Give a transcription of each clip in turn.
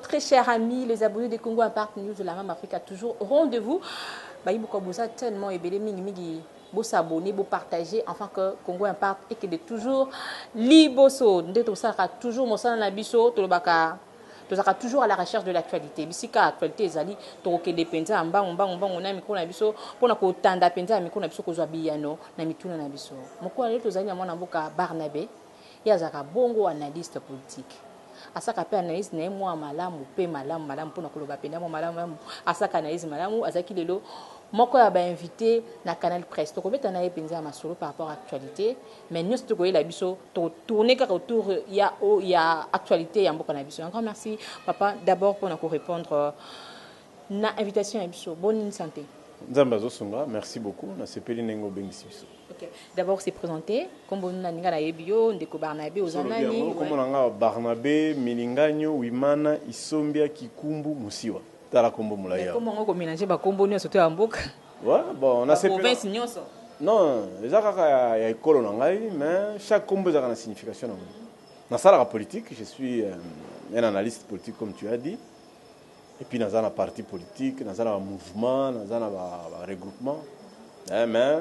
Très chers amis, les abonnés de Congo Impact News de la Même Afrique, toujours rendez-vous. Bayibuka boza tellement ebele mingi mingi bosabonner, bopartager, enfin que Congo Impact ekende toujours liboso. Nde tosalaka toujours mosala na biso, tolobaka tozalaka toujours à la recherche de l'actualité. Bisika actualité ezali, tokokende mpenza ya mbangu mbangu mbangu na mikro na biso mpona kotanda mpenza ya mikro na biso, kozwa biyano na mituna na biso. Mokolo lelo tozali na mwana mboka Barnabe. Ye azalaka bongo analyste politique, asaka mpe analyse na ye mwa malamu mpe malamu malamu, mpona koloba mpenza mwa malamu malamu, asaka analyse malamu. Azalaki lelo moko ya bainvité na Canal Presse. Tokobeta na ye mpenza ya masolo par rapport à actualité, mais nyonso tokoyela biso, totourne kaka autour ya actualité ya mboka na biso. Un grand merci, papa, d'abord mpona korépondre na invitation ya biso. Bonne santé? Nzambe azosunga, merci beaucoup, nasepeli ndenge obengisi biso. Ok, d'abord se présenter, kombo na ninga nayebi yo, ndeko Barnabe, oza nani? Kombo na nga Barnabe Milinganyo Wimana Isombia Kikumbu Musiwa. Tala kombo molai. Kombo yango komélange bakombo nyonso to ya mboka? Ouais, bon, nasepela province nyonso. Non, eza kaka ya ekolo na ngai, mais chaque kombo ezalaka na signification nango. Nasalaka politique, je suis un analyste politique, comme tu as dit, et puis naza na parti politique, naza na bamouvement, naza na baregroupement, mais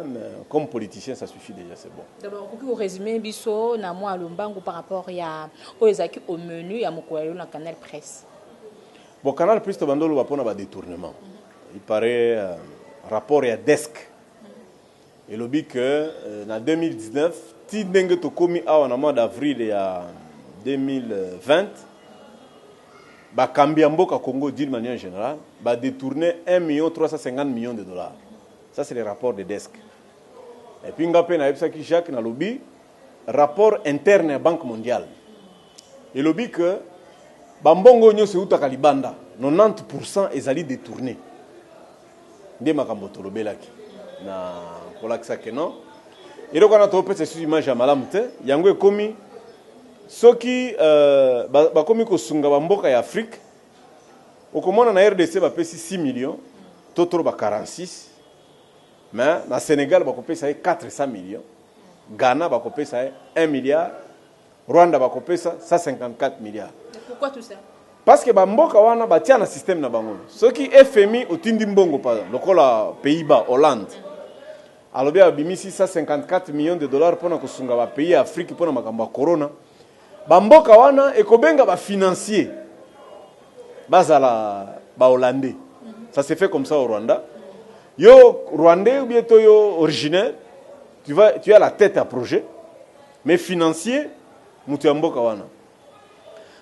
comme politicien, ça suffit déjà, c'est bon. D'abord, okoki korésume biso na mwa lombangu par rapport ya oyo ezalaki au menu ya mokolo ya lelo na Canal Presse? Bon, Canal Plus, tobanda oloba mpona badétournement. Il paraît rapport ya DESK elobi que na 2019 ti ndenge tokomi awa na mois d'avril ya 2020, bakambi ya mboka Congo, d'une manière générale, badétourné 1 million 350 millions de dollars. Ça, c'est le rapport de DESK. Et puis nga mpe nayebisaki Jacques, nalobi rapport interne ya Banque mondiale elobi que bambongo oyo nyonso eutaka libanda, 90 ezali détourné. Nde makambo tolobelaki na kolakisa ke non, eloko wana topesa lisusu image ya malamu te. Yango ekomi soki bakomi kosunga bamboka ya Afrique, okomona na RDC bapesi 6 millions to toloba 46, mais na Sénégal bakopesa ye 400 millions, Ghana bakopesa ye 1 milliard, Rwanda bakopesa 154 milliards. Pourquoi tout ça? Parce que bamboka wana batia na système na bango. Soki FMI otindi mbongo, par lokola Pays-Bas, Hollande, alobi abimisi 154 millions de dollars mpona kosunga bapays ya Afrique mpona makambo ya corona, bamboka wana ekobenga bafinancier bazala bahollandais. Ça se fait comme ça au Rwanda. Yo rwandais ou bien to yo originaire, tu as la tête à projet, mais financier moto ya mboka wana,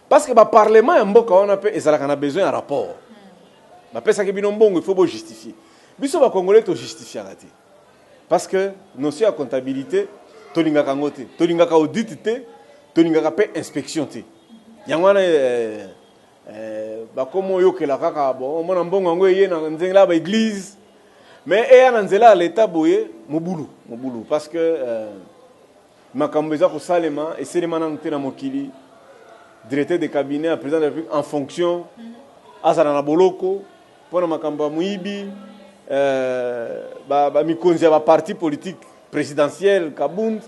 parce que baparlement ya mboka wana mpe ezalaka na besoin ya rapport. Bapesaki bino mbongo, il faut bojustifier. Biso bacongolais tojustifiaka te, parce que notion ya comptabilité tolingaka yango te, tolingaka audit te, tolingaka mpe inspection te. Yango wana bakoma oyokela kaka bon, omona mbongo yango eye na nzela ya baeglise, mais eya na nzela ya leta boye, mobulu mobulu, parce que makambo eza kosalema, eselema nanu te na mokili. Directeur de cabinet ya président de la République en fonction azala na boloko mpona makambo ya moyibi, bamikonzi ya baparti politique présidentielle, Kabund,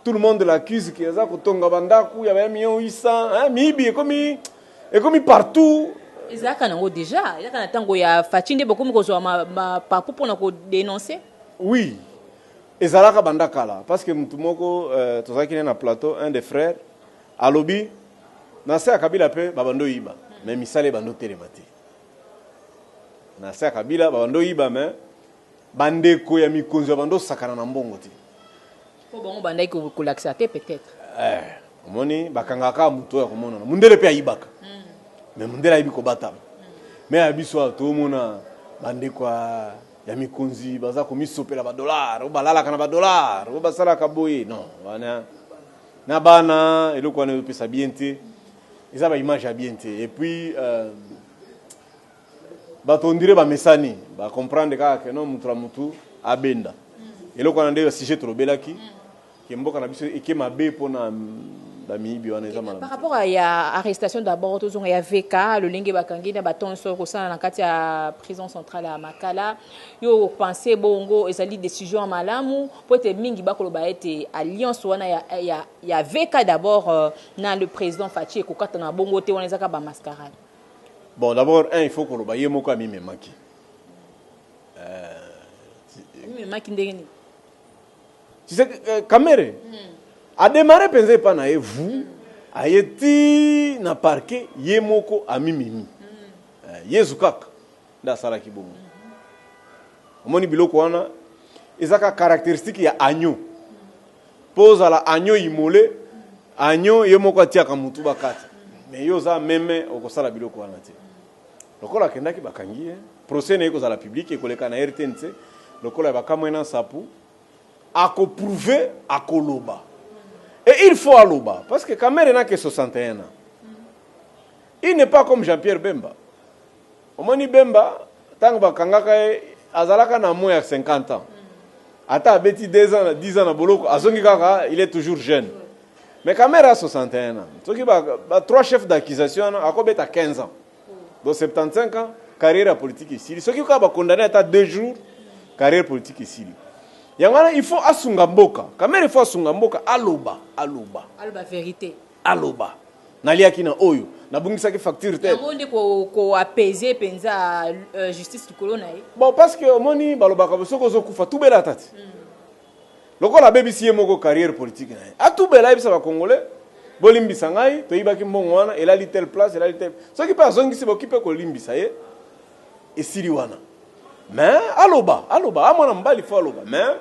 tout le monde l'accuse ke aza kotonga bandako ya ba 1 million 800, hein, miyibi ekomi partout. Ezalaka nango déjà, ezalaka na ntango ya Fatshi nde bokomi kozwa mapapu mpona kodénoncer? Oui, ezalaka banda kala, parce que mutu moko tozalaki ne na plateau, un des frères alobi na se ya Kabila mpe babando oyiba, mais misala ebando otelema te. Na se ya Kabila babando oyiba, mais bandeko ya mikonzi babando osakana na mbongo te. Mpo bango bandaki kolakisa te peut-être. Omoni, bakangaka kaka motu oyo akomonana. Mundele mpe ayibaka, mais mundele ayebi kobatama. Mais ya biso awa, toomona bandeko ya mikonzi baza komisopela badollar, oyo balalaka na badollar, oyo basalaka boye. Non, wana na bana, eloko wana ezopesa bien te, eza baimage ya bien te. Et puis bato on dirait bamesani, bacomprendre kaka ke non, mutu na mutu abenda eloko wana. Nde sujet tolobelaki ke mboka na biso eke mabe mpona bamiyibi wana, eza malamu. Par rapport à ya arrestation, d'abord tozonga ya VK, lolenge bakangi na bato nyonso kosala na kati ya prison centrale ya Makala, yo pense bongo ezali décision ya malamu? Po ete mingi bakoloba ete alliance wana ya VK d'abord na le président Fatshi ekokata na bongo te, wana ezaka bamascarade. Bon, d'abord, un, il faut koloba ye moko amimemaki. Amimemaki ndenge nini? Tu sais, Kamerhe adémarré mpenza epa na ye vu aye ti na parquet, ye moko amimemi. Yezu kaka nde asalaki bongo. Omoni, biloko wana eza kaka caractéristique ya agneau. Mpo ozala agneau immolé, agneau ye moko atiaka mutu bakata. Mais yo oza meme, okosala biloko wana te. Lokola akendaki, bakangi ye, procès na ye kozala public, ekoleka na RTNC lokola ya bakamwe na sapu. Akoprouver, akoloba, et il faut aloba, parce que Kamerhe n'a que 61 ans. Il n'est pas comme Jean-Pierre Bemba. Omoni Bemba, ntango bakangaka ye, azalaka na moins ya 50 ans. Ata abeti 2 ans, 10 ans na boloko, azongi kaka, il est toujours jeune. Mais Kamerhe a 61 ans. Soki ba trois chefs d'accusation wana, akobeta 15 ans, donc 75 ans, carrière ya politique esili. Soki kaka bakondamné ata 2 jours, carrière politique esili. Yango wana il faut asunga mboka. Kamerhe, il faut asunga mboka, aloba, aloba. Aloba vérité. Aloba: naliaki na oyo, nabungisaki facture te. Yango nde koapaiser mpenza justice likolo na ye. Bon, parce que omoni, balobaka soki ozokufa, tubela ata te. Lokola abebisi ye moko carrière politique na ye, atubela, ayebisa Bacongolais: bolimbisa ngai, toyibaki mbongo wana, elali telle place, elali telle. Soki mpe azongisi, boki mpe kolimbisa ye, esili wana. Mais aloba, aloba, amwana mobali, faut aloba. Mais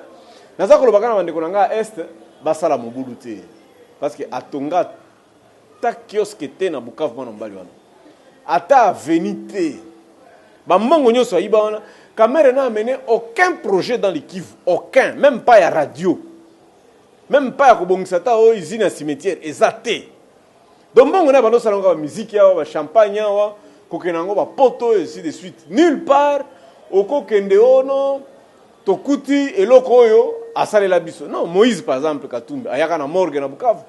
naza koloba kaka na bandeko na ngai ya Est, basala mobulu te, parce que atonga ata kiosque te na Bukavu. Mwana mobali wana, ata aveni te. Bambongo nyonso ayiba wana, Kamerhe n'a amené aucun projet dans le Kivu, aucun, même pas ya radio, même pas ya kobongisa ata oyo usine ya cimetière eza te. Donc mbongo na bando osala yango, bamiziki awa, bachampagne awa, kokende yango bapoto, ainsi de suite. Nulle part okokende ono tokuti eloko oyo asalela biso. Non, Moïse par exemple Katumbi ayaka na morgue na Bukavu,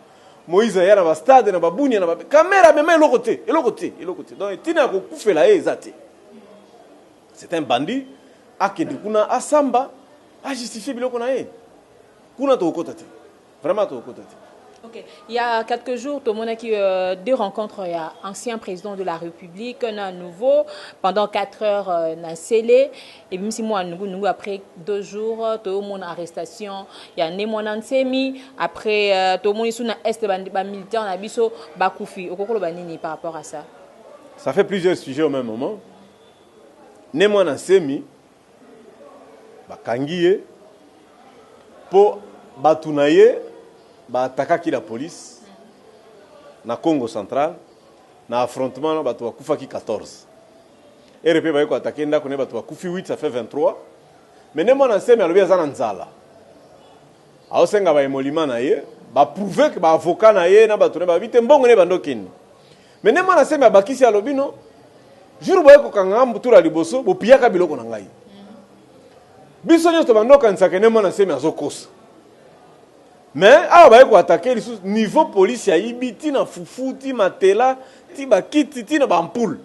Moïse aya na bastade na babunia na ba Kamerhe amema eloko te, eloko te, eloko te. Donc ntina ya kokufela ye eza te. C'est un bandit. Akende kuna, asamba, ajustifie biloko na ye kuna. Tokokota te, vraiment tokokota te. Ok. Il y a quelques jours, tout le monde a deux rencontres. Il y a ancien président de la République, un nouveau, pendant 4 heures, na Nsele. Et même si moi, nous, après 2 jours, tout le monde arrestation. Il y a Ne Muanda Nsemi. Après, tout le monde ici, na Est, ba militaire, na biso, bakufi. Okokoloba nini par rapport à ça? Ça fait plusieurs sujets au même moment. Ne Muanda Nsemi, bakangi ye mpo bato na ye baatakaki la police na Congo Central. Na affrontement na bato bakufaki 14. Rp baye koattaquer ndako na ye, bato bakufi 8, ça fait 23. Mais Ne Muanda Nsemi alobi aza na nzala, aosenga baémoluments na ye. Baprouver ke baavocat na ye na bato na ye babi te, mbongo ne bandokende. Mais Ne Muanda Nsemi abakisi, alobi: no jour boye kokanga nga mbutula liboso, bopiyaka biloko na ngai. Biso nyonso bandokanisaka Ne Muanda Nsemi azokosa. Mais awa baye koattaquer lisusu, niveau polisi ayibi ntina fufu, ti matela, ti bakiti, ntina baampoules.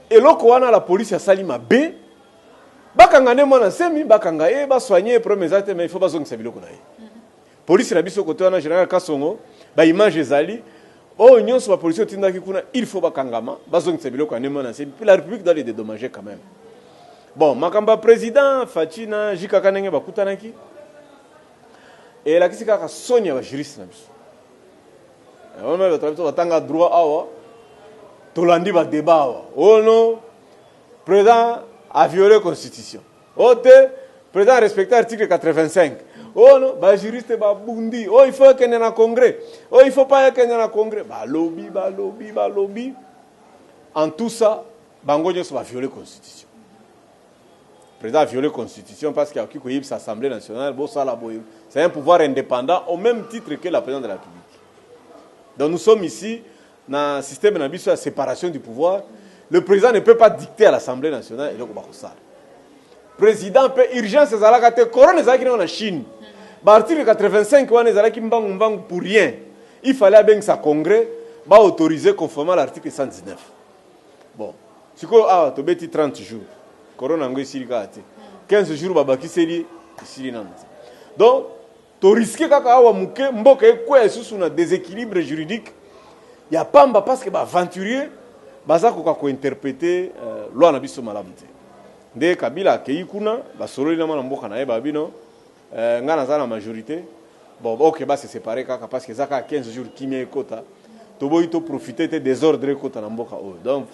Eloko wana la polisi asali mabe. Bakanga Ne Muanda Nsemi, bakanga ye, basoigne ye, problème eza te. Mais il faut bazongisa biloko na ye. Polisi na biso kote wana, général Kasongo, baimage ezali oyo nyonso. Bapolisi otindaki kuna, il faut bakangama, bazongisa biloko ya Ne Muanda Nsemi. Puis la République doit les dédommager quand même. Bon, makambo ya président Fatshi na JKK, ndenge bakutanaki, elakisi kaka soni ya bajuriste na biso. Wana bato na biso batanga droit awa, tolandi badébat awa: oh non, président a violé constitution, o te, président a respecté article 85. Oh non, bajuriste babundi: oh, il faut ekende na congrès, oh, il faut pas ekende na congrès. Balobi, balobi, balobi. En tout ça, bango nyonso baviolé constitution. Président a violé constitution parce qu'il y a koyebisa Assemblée nationale bosala boye. C'est un pouvoir indépendant au même titre que la présidence de la République. Donc nous sommes ici dans système na biso ya séparation du pouvoir. Le président ne peut pas dicter à l'Assemblée nationale eloko bakosala. Président mpe urgence ezalaka te. Corona ezalaki nango na Chine. Baarticle 85 wana ezalaki mbangu mbangu pour rien. Il fallait abengisa congrès, baautoriser conformément à l'article 119. Bon, sikoyo awa tobeti 30 jours, corona yango esili kaka te. 15 jours babakiseli, esili nano te. Donc torisquer kaka awa moke mboka ekweya lisusu na déséquilibre juridique ya pamba, parce que baaventurier. Baza koka kointerprete loi na biso malamu te. Nde Kabila akei kuna, basololi na mwana mboka na ye, babino nga naza na majorité. Bon, ok, ba se séparer kaka parce que eza kaka 15 jours, kimia ekota. Toboyi toprofite te désordre ekota na mboka oyo. Donc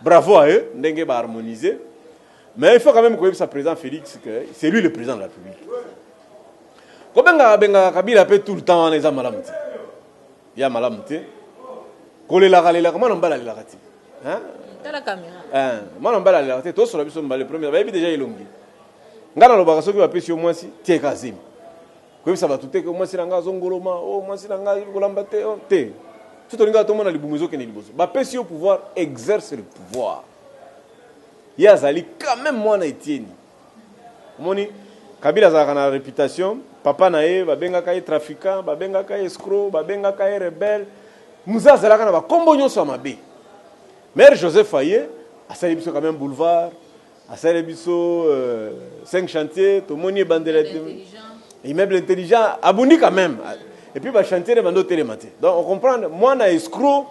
bravo à eux ndenge baharmoniser. Mais il faut quand même koyebisa président Félix que c'est lui le président de la République. Kobengaka bengaka Kabila mpe tout le temps wana eza malamu te, ya malamu te. Kolelaka lelaka, mwana mobali alelaka te. Hein? Tala caméra. Mwana mobali alelaka te. Tosola biso mibale, premier bayebi déjà elongi. Ngai nalobaka, soki bapesi yo mwasi, tieka zemi, koyebisa bato te ke mwasi na ngai azongoloma o, mwasi na ngai kolamba te o te. So tolingaka tomona libumu ezokende liboso. Bapesi yo pouvoir, exerce le pouvoir. Ye azali quand même mwana Etieni. Omoni, Kabila azalaka na réputation, papa na ye babengaka ye trafiquant, babengaka ye escroc, babengaka ye rebelle. Muza azalaka na bakombo nyonso ya mabe. Maire Joseph aye, asali biso quand même boulevard, asali biso 5 chantiers, tomoni ebandela, immeuble intelligent, abundi quand même. Et puis bachantier bando otelema te. Donc on comprend, mwana escroc,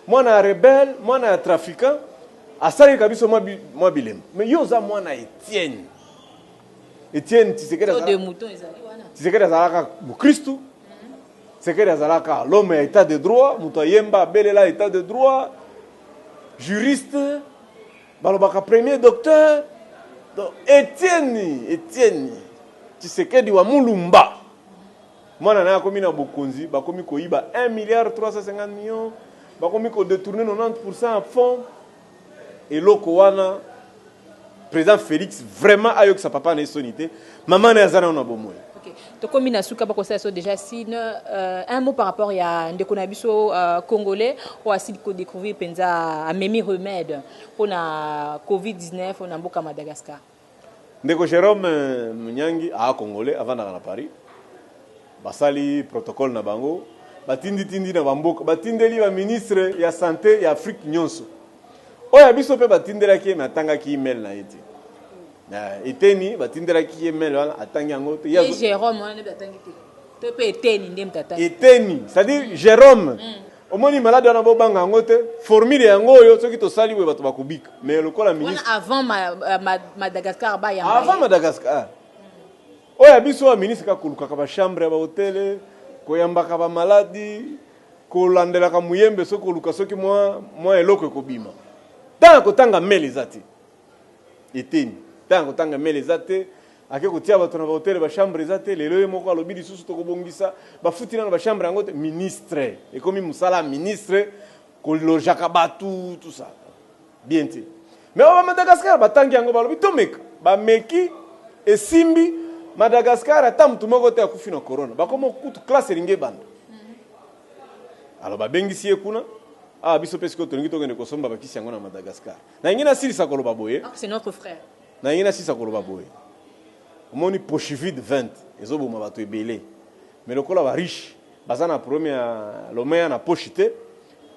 mwana ya rebelle, mwana ya trafiquant, asalelaka biso mwa bilembo. Mais yo oza mwana Etienne, Etienne Tshisekedi. Tshisekedi azalaka mokristu, Tshisekedi azalaka l'homme ya état de droit, moto ayemba abelela état de droit, juriste, balobaka premier docteur. Donc Etienne Tshisekedi wa Mulumba, mwana na ye akomi na bokonzi, bakomi koyiba 1 milliard 350 millions, bakomi kodétourner 90 ya fonds. Eloko wana, président Félix vraiment ayokisa papa na ye soni te. Mama na ye aza nano na bomoi. Ok, tokomi na suka, bakosala so déjà signe. Un mot par rapport ya ndeko na biso congolais oyo asili kodécouvrir mpenza, amemi remède mpona COVID-19 na mboka Madagascar. Ndeko Jérôme Munyangi, aa congolais, avandaka na Paris. Basali protocole na bango, batinditindi na bamboka, batindeli baministre ya santé ya Afrique nyonso. Oyo ya biso mpe batindelaki ye, me atangaki email na ye te. Eteni batindelaki ye mail wana, atangi yango te. Jérôme wana nde atangi te to mpe Eteni nde moto atangi? Eteni, c'est-à-dire Jérôme. Omoni maladi wana, bobanga yango te, formule yango oyo, soki tosali boye, bato bakobika. Mais lokola ministre avant Madagascar bayamba. Avant Madagascar. Oyo ya biso ya ministre kaka kolukaka bachambre ya bahôtel, koyambaka bamaladi, kolandelaka muyembe, soki koluka soki mwa eloko ekobima. Ntango kotanga mail eza te, Eteni, ntango kotanga mail eza te, ake kotia bato na bahôtel, bachambre eza te. Lelo ye moko alobi lisusu tokobongisa, bafuti nano bachambre yango te. Ministre, ekomi mosala ya ministre kolojaka bato, tout ça bien te. Mais oyo Bamadagascar batangi yango, balobi tomeka, bameki, esimbi. Madagascar, ata motu moko te akufi na corona. Bakoma kutu classe elingi ebanda. Alors babengisi ye kuna. Awa biso mpe sikoyo tolingi tokende kosomba bakisi yango na Madagascar. Nalingi nasilisa koloba boye. Ah, c'est notre frère. Nalingi nasilisa koloba boye. Omoni, poche vide 20 ezoboma bato ebele, mais lokola bariche baza na problème ya lomea na poche te,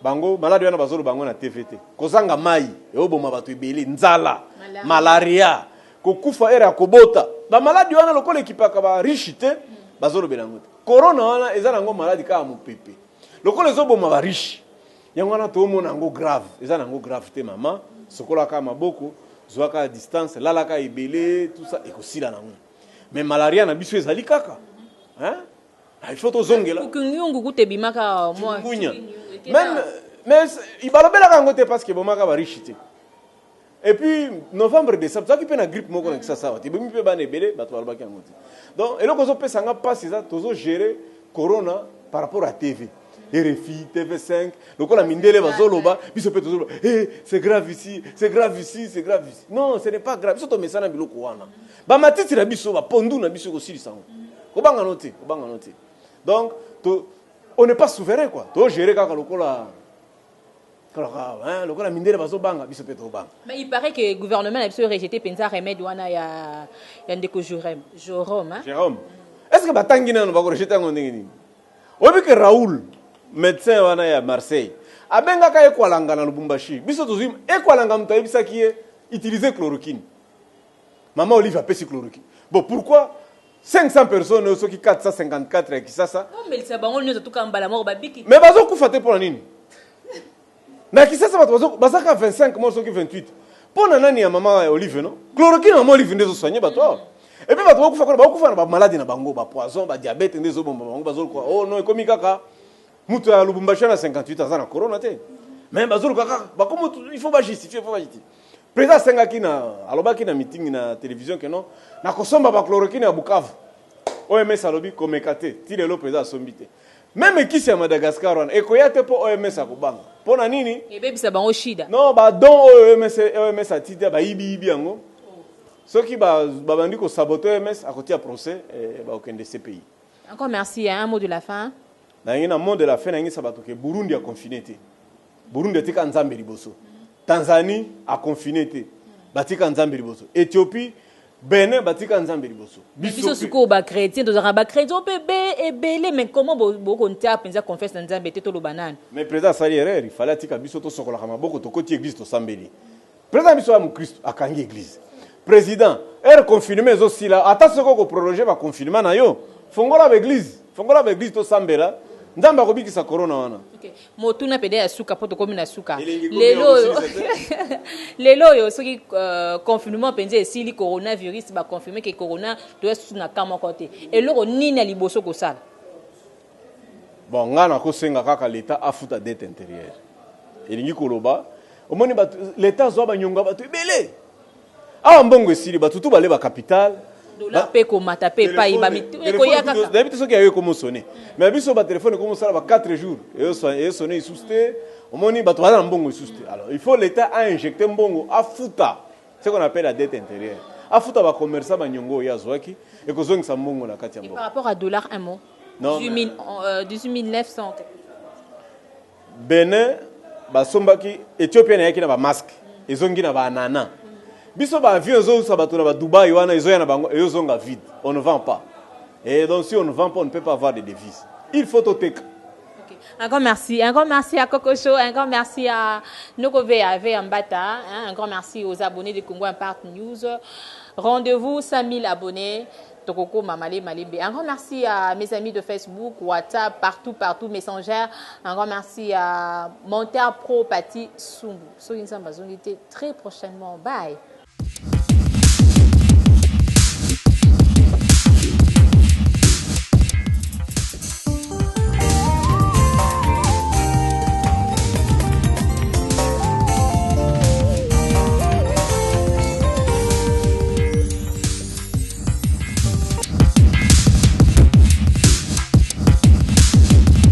bango maladi wana bazoloba yango na TV te. Kozanga mai eoboma bato ebele, nzala, malaria, kokufa ere ya kobota. Bamaladi wana lokola ekipaka bariche te, bazolobela yango te. Corona wana eza nango maladi kaka mopepe. Lokola ezoboma bariche, yango wana toomona yango grave. Eza nango grave te. Mama, sokolaka maboko, zwaka distance, lalaka ebele, tout ça ekosila nango. Mais malaria na biso ezali kaka, hein? Ah, il faut tozongela. Chikungunya kuta ebimaka mwa. Chikungunya même, mais balobelaka yango te parce que ebomaka bariche te. Et puis novembre, décembre, tozalaki mpe na grippe moko na Kisasa awa te, ebomi mpe bana ebele, bato balobaki yango te. Donc eloko ezopesa nga mpasi eza tozogérer corona par rapport à TV, RFI, TV5. Lokola mindele bazoloba, biso mpe tozoloba: hey, c'est grave ici, c'est grave ici, c'est grave ici. Non, ce n'est pas grave. Biso tomesana biloko wana, bamatiti na biso, bapondu na biso ekosilisa yango. Kobanga no te, kobanga no te. Donc on n'est pas souverain, quoi. Togérer kaka lokola kaka, hein, lokola mindele bazobanga, biso mpe tobanga. Mais il paraît que gouvernement na biso rejeté mpenza remède wana ya ndeko Jérôme, Jérôme, hein? Jérôme, est ce que batangi nano? Bakorejeter yango ndenge nini? Oyebi ke Raoul, médecin wana ya Marseille, abengaka Ekwalanga na Lubumbashi. Biso tozwi Ekwalanga, moto ayebisaki ye utiliser chloroquine. Mama Olive apesi chloroquine. Bon, pourquoi 500 personnes oyo, soki 454 ya Kisasa? Omelisa bango nyonso tuka mbala moko, babiki. Mais bazokufa te, mpo na nini? Na Kisasa bato bazaka 25 morts soki 28. Mpo na nani? Ya mama Olive? No, chloroquine, mama Olive nde ezosoigne bato awa. Et puis bato bakufa kuna, bakufa na bamaladi na bango, bapoison, badiabète nde ezobomba bango. Bazoluka, oh non, ekomi kaka moto ya Lubumbashi na 58 aza na corona te, mais bazoluka kaka bakomo, il faut bajustifier, il faut bajustifier. Président asengaki na, alobaki na meeting na télévision ke non, nakosomba bachloroquine ya Bukavu. OMS alobi komeka te. Ti lelo président asombi te. Même ekisi ya Madagascar wana ekoya te mpo OMS akobanga. Mpo na nini? Ebebisa bango shida. Non, badon oyo OMS ati te, bayibiyibi yango. Soki babandi kosaboter OMS, akotia procès, bakokende CPI. Encore merci, hein. Un mot de la fin. Nayangi na mot de la fin, nayangisa bato ke Burundi aconfine te. Burundi atika Nzambe liboso. Tanzanie aconfine te, batika Nzambe liboso. Éthiopie, Benin, batika Nzambe liboso. Biso sikoyo bachrétien, tozalaka bachrétien mpe be ebele, mais comment bokontia mpenza confiance na Nzambe te? Toloba nani? Mais président asali erreur. Il fallait atika biso tosokolaka maboko, tokoti église, tosambeli. Président biso ya mokristo akangi église. Président, ere confinement ezosila, ata soki okoprolonger baconfinement na yo, fongola baéglise, fongola baéglise, tosambela. Nzambe akobikisa corona wana. Okay. Motuna pede ya suka mpo tokomi na suka. Lelo oyo, lelo oyo, soki confinement mpenza esili, coronavirus baconfirme ke corona toya susu na ka moko te, eloko nini ya liboso kosala? Bon, ngai nakosenga kaka l'État afuta dette intérieure. Elingi koloba, omoni bato, l'État azwa banyongo ya bato ebele awa, mbongo esili, bato tu bale bacapital. Dollar mpe komata mpe epai ekoya kaka. Nayebi te soki yayo ekomosone, mais biso batelefone ekomosala ba 4 jours, eyosone lisusu te. Omoni bato baza na mbongo lisusu te. Alors il faut l'État ainjecte mbongo, afuta ce qu'on appelle la dette intérieure, afuta bacommerçant banyongo oyo azwaki, ekozongisa mbongo na kati ya mboka. Par rapport à dollar, un mot. Non, 18 900. Benin basombaki, Éthiopie nayaki na bamasque, ezongi na baanana. Biso baavion ezousa bato na badubai wana, ezoya na bango, ezozonga vide. On ne vend pas, et donc si on ne vend pas, on ne peut pas avoir de devises. Il faut toteka. Un grand merci. Un grand merci à Coco Show. Un grand merci à Noko VAV Mbata. Hein. Un grand merci aux abonnés de Congo Impact News. Rendez-vous 5000 abonnés. Tokoko Mamale Malembe. Un grand merci à mes amis de Facebook, WhatsApp, partout, partout, Messenger. Un grand merci à Monter Pro Pati Sumbu. Très prochainement. Bye.